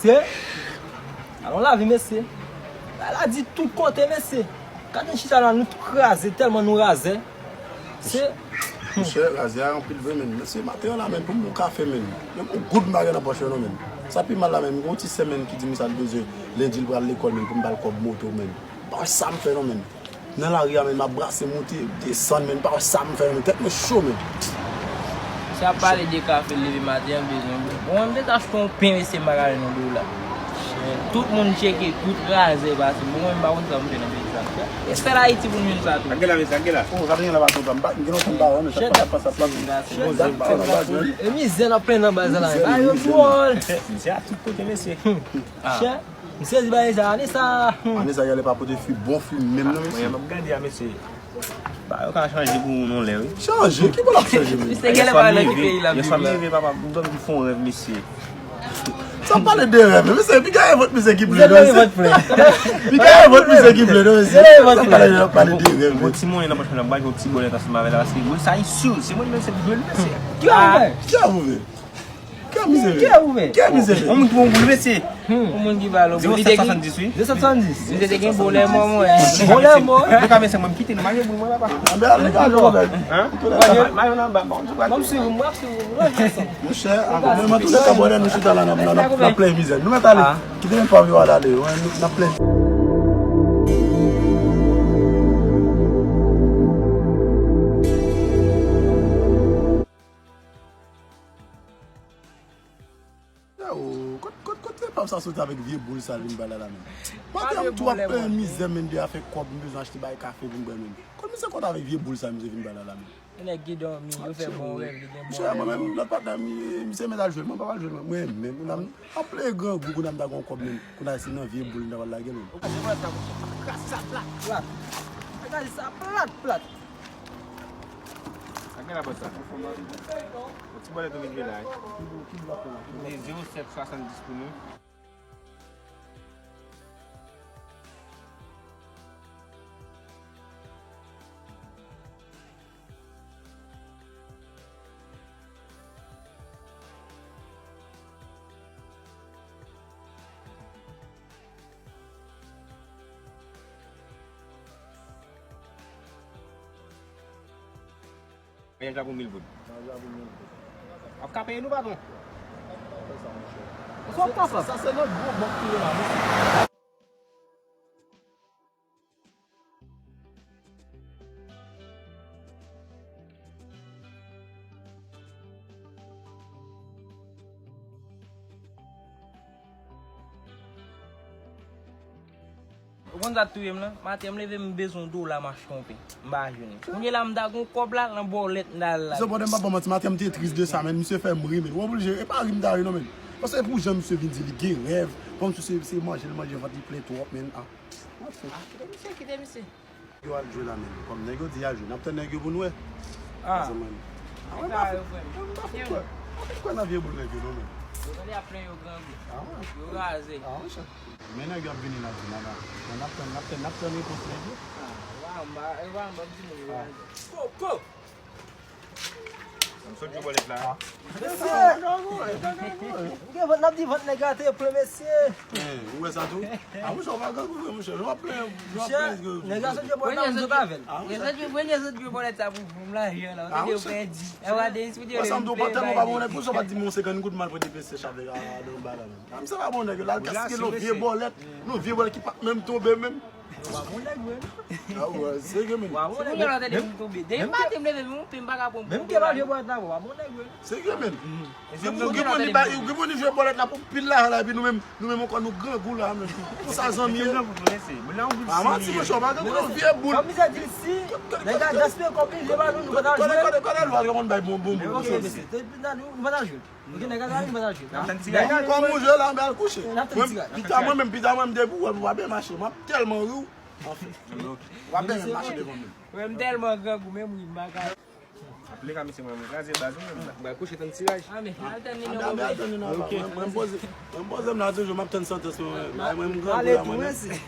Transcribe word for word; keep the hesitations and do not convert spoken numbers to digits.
Mesye, alon lavi, mesye. Bagay la di tout kote, mesye. Gade n chita la, nou tou kraze, tèlman nou razè. Se Monchè, razè a anpil vre, menn. Mesye, maten an la, menn, pou m bwè kafe, menn. Menm yon goud m pa gen nan pòch mwen, non, menn. Sa pi mal la, menn, m gen yon ti sè, menn, ki di m sa l bezwen. Lendi, l pral lekòl, menn, pou m ba l kòb moto, menn. Pa wè sa m fè, non, menn. Nan lari a, menn, m ap brase, monte, desann, menn, pa wè sa m fè, menn. Tèt mwen cho, menn. Sa ap pale de kafe, leve maten an, bezwen bwè. Bon, mwen, m te achte yon pen, mesye, m pa ka jwenn yon dola. Tout moun tcheke, tout razè pase. Bon, mwen, m pa konn sa m fè nan peyi sa. E sèl Ayiti pou m jwenn sa tou. Sa k gen la, mesye, sa k gen la? Oh, sa k gen la, pa tonton. M pa, m gen lontan m pa wè, men sa k pase, sa k pase. Bon, sa k pase nan baz, wi. E mizè n ap plenn nan baz la. Mizè, mizè. Bagay yo dwòl. Misye a tout kote, mesye. Chè, m sezi bagay sa, ane sa. Ane sa, genlè pa pote fwi, bon fwi menm, non, mesye. Mwen, m ap gade a, mesye. Ba, yo ka chanje pou ou non lè, wi. Chanje? Ki bò l ap chanje, menm? Misye genlè pa nan ki peyi l ap viv la. Yèswa m leve, papa, m dòmi, m fè yon rèv, mesye. Sa pale de rèv, mesye, piga e vòt misye ki ble, non, mesye. Piga e vòt misye ki ble, non, mesye. Sa pale de, pale de rèv, mesye. Yon ti monnen nan pòch mwen, m ba yon ti bòlèt ansanm avè l la, paske mwen sa, li sur, se mwen menm se jwe l, mesye. Ki a ouvè? Ki a ouvè? Kè mizè. Kè ouvè? Kè mizè. Yon moun ki pran boul, mesye. Yon moun ki ba l boul. Zewo sèt swasanndis, wi. Zewo sèt swasanndis. Misye te gen bolè mò, mwen. Bolè mò? Yo ka, mesye, mwen, m kite nou, m al jwe boul, mwen, papa. Anben, ale ka jwe avè l. Hein? Mayo nan ba, bon, m ap swiv ou, m ap swiv ou. Monchè, ankò, mwen, antouka, bòdè, nou chita la, n ap, n ap, n ap plenyen mizè. Nou mèt ale. Kite m pa viv al ale. N ap plenyen. Yo, kot, kot, kot epòp sa soti avèk vye boul sa vin bay la la menm? Maten m twò plen mizè menm de afè kòb, m bezwen achte bay kafe vin bwè menm. Kot misye kot avèk vye boul sa misye vin bay la la menm? Gen nèg ki dòmi, yo fè bon rèv, li gen bon rèv. Monchè, mwen menm, lòt patnè m, misye mèt al jwe l, mwen pa pral jwe l, mwen menm, m ap plen grangou kounye a m ta gen yon kòb menm, kounye a se nan vye boul m ta pral lage l menm. Ou ka se vòlè sa, monchè, m ap krasi sa plat, plat. Ou ka di sa plat, plat. Sa gen la bòs sa? Yon ti bòlèt ou vin jwe la, wi. Li zewo sèt swasanndis pou nou. Vwayaj la pou mil goud. Vwayaj la pou mil goud. W ap ka peye nou, patwon? Sa, monchè. Sa, sa, sa se nan gwo bank ki ye la, mesye. Ou konn sa k touye m lan? Maten m leve m bezwen yon dola m achte yon pen. M pa jwenn li. Kounye la m ta gen yon kòb la nan bòlèt m ta al lage. Misye, pandan m pa ba w manti, maten m te tris de sa, men misye fè m ri, men. Ou oblije, e pa ri m ta ri non, men. Paske pou jan misye vin di li gen rèv, pandan misye se, se manje l manje, vant li plen twòp, men. Ah. Ah, kite misye, kite misye. Yo al jwe la menm. Kòm nèg yo di y al jwe, n ap tann nèg yo pou n wè. Ah. Sa mwen. Ah, mwen pa fout, mwen pa fout kwè. M pa fout kwè nan vye boul nèg yo non, menm. Yo tande ap plen yo grangou. Ah, wè. Yo raze. Ah, wè, chè. Men nèg yo ap vini la, di la, la. N ap tann, n ap tann, n ap tann repons nèg yo. Ah, wa, m pa, e wa, m pa di moun yo raze. Ko, ko! M sot jwe bòlèt la. Mesye! M gen vant, n ap di vant nèg la te plen, mesye. Ou wè sa tou? A, monchè, w pa grangou vre, monchè. Jan w ap plen, jan w ap plen, nèg la sot jwe bòlèt la, m sot avè l. Premye sot jwe, premye sot jwe bòlèt sa pou vou m la, jè la. Ou tande yo pèdi. E wa, Denis, ou di yo pèdi. Wè sa m di w, pandan m pa bon nèg, pou sa w pa di m yon senkant goud m al prete pese chavè a nan ba la menm. A, misye pa bon nèg, l al gaspiye nan vye bòlèt, nan vye bòlèt ki pa t menm tonbe menm. Ou pa bon nèg vre, non. A, wè, serye, men. Ou pa bon nèg. Se pou yo tande m tonbe. Depi maten m leve, m pen m pa ka pran. Menm ke pa vye bòlèt la, ou pa bon nèg vre, non. Serye, men. Ou gen moun li bay, ou gen moun li jwe bòlèt la pou pil lajan la, epi nou menm, nou menm ankò nou grangou la, men. Pou sa zanmi ye. A, manti, monchè, ou pa grangou, non, vye boul. Kòm misye di, si nèg la gaspiye kòb li, vye balon, nou pa ta jwe. Kote, kote, kote lwa yo konn bay bon, bon, bon, bon. Ok, mesye, depi nan nou, nou pa ta jwe. Ok, nèg la, nou pa ta jwe. N ap tann ti gaz. Kòm ou jwe la, m al kouche. N ap tann ti gaz. Pita mwen menm, pita mwen, m depi w wè m pa byen mache. M ap tèlman ri w. Anfen. W ap byen mache devan mwen. Mwen, m tèlman grangou, menm ri m pa ka. Antouleka, mesye, mwen, mwen kraze baz ou menm. Mwen al kouche tann tiraj. A, men, al tann nimewo. Mwen, mwen poze, mwen poze m la toujou, m ap tann santans mwen. Mwen, mwen, m grangou la, mwen menm.